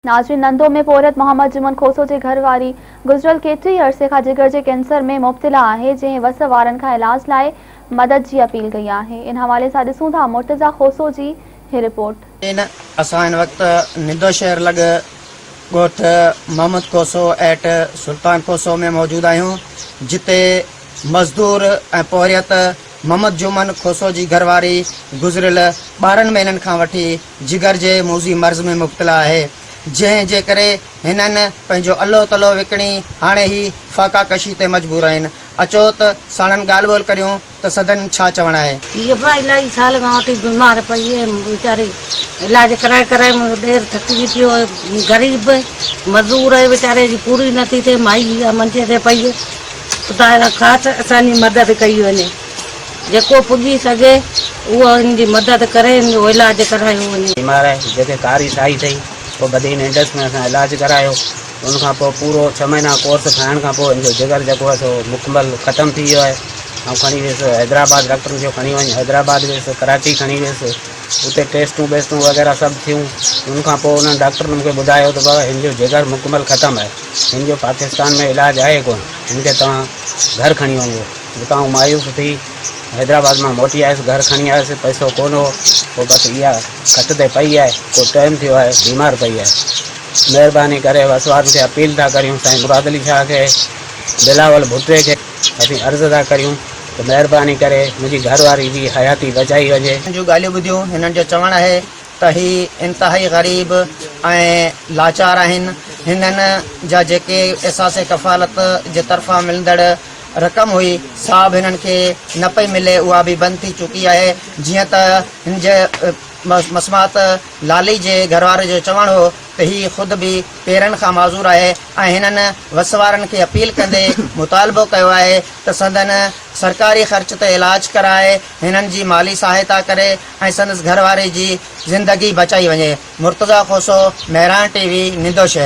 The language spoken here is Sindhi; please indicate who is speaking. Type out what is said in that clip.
Speaker 1: ناظرين نندو ۾ پورهيت محمد جمن کوسو جي گهر واري گذريل ڪيتري ئي عرصي کان جگر جي ڪينسر ۾ مبتلا آهي جنهن وس وارن کان علاج لاء مدد جي اپيل ڪئي آهي ان حوالي سان ڏسون ٿا مرتضيٰ کوسو جي هي رپورٽ.
Speaker 2: اسان هن وقت نندو شهر لڳ ڳوٺ محمد کوسو ايٽ سلطان کوسو ۾ موجود آهيون جتي مزدور ۽ پورهيت محمد جمن کوسو جي گهر واري گذريل 12 مهينن کان وٺي جگر جي موذي مرض ۾ مبتلا آهي، جنهن جي ڪري هنن پنهنجو الو تلو وڪڻي هاڻي هي فاقا ڪشي تي مجبور آهن. اچو ته ساڻن ڳالهه ٻولهه ڪريون ته سندن ڇا چوڻ آهي.
Speaker 3: هيء به الاهي سال کان وٺي بيمار پئي آهي، ويچاري علاج ڪرائي ڪرائي منهنجو ڏير ٿڪجي پيو آهي، غريب مزور آهي ويچاري جي پوري نٿي ٿئي، مائي اها منجي تي پئي آهي، خدا کان خاص اسان جي مدد ڪئي وڃي. جيڪو پڄي سگهي اهو هن جي مدد ڪري هن جو علاج ڪرايو وڃي.
Speaker 4: بيمار آهي جنهن کي ڪاري سائي ٿئي پوء بدين انڊس ۾ اسان علاج ڪرايو ان کان پوء پورو ڇهه مهينا ڪورس کائڻ کان پوء هن جو جگر جيڪو آهي سو مڪمل ختم ٿي ويو آهي آئون کڻي ويس حيدرآباد ڊاڪٽرن چيو کڻي وڃ حيدرآباد ويس ڪراچي کڻي ويس اتي ٽيسٽون ٻيسٽون وغيره سڀ ٿيون ان کان پوء انهن ڊاڪٽرن مون کي ٻڌايو ته بابا هن جو جگر مڪمل ختم آهي هن جو پاڪستان ۾ علاج آهي ڪونه هن کي توهان گهر کڻي وڃو اتان آئون مايوس ٿي حيدرآباد مان موٽي آيس، گهر کڻي آيس، پئسو ڪونه هو، پوء بس اها کٽ تي پئي آهي، ڪو ٽائيم ٿيو آهي، بيمار پئي آهي. مهرباني ڪري وس وارن کي اپيل ٿا ڪريون، سائين مراد علي شاهه کي، بلاول ڀٽي کي اسين عرض ٿا ڪريون ته مهرباني ڪري منهنجي گهر واري جي حياتي بچائي وڃي.
Speaker 2: جون ڳالهيون ٻڌيون، هنن جو چوڻ آهي ته هي انتهائي غريب ۽ لاچار آهن، هنن جا جيڪي احساس ڪفالت جي طرفان ملندڙ رقم هئي سا به هنن کي نه پئي ملي اها به بند ٿي چڪي آهي جيئن ته هن جي مسمات لالي جي گهر واري جو چوڻ هو ته هي خود به پيرن کان معذور آهي ۽ هنن وس وارن کي اپيل ڪندي مطالبو ڪيو آهي ته سندن سرڪاري خرچ تي علاج ڪرائي هنن جي مالي سهائتا ڪري ۽ سندس گهر واري جي زندگي بچائي وڃي مرتضيٰ کوسو، مهراڻ ٽي وي، نندو شهر.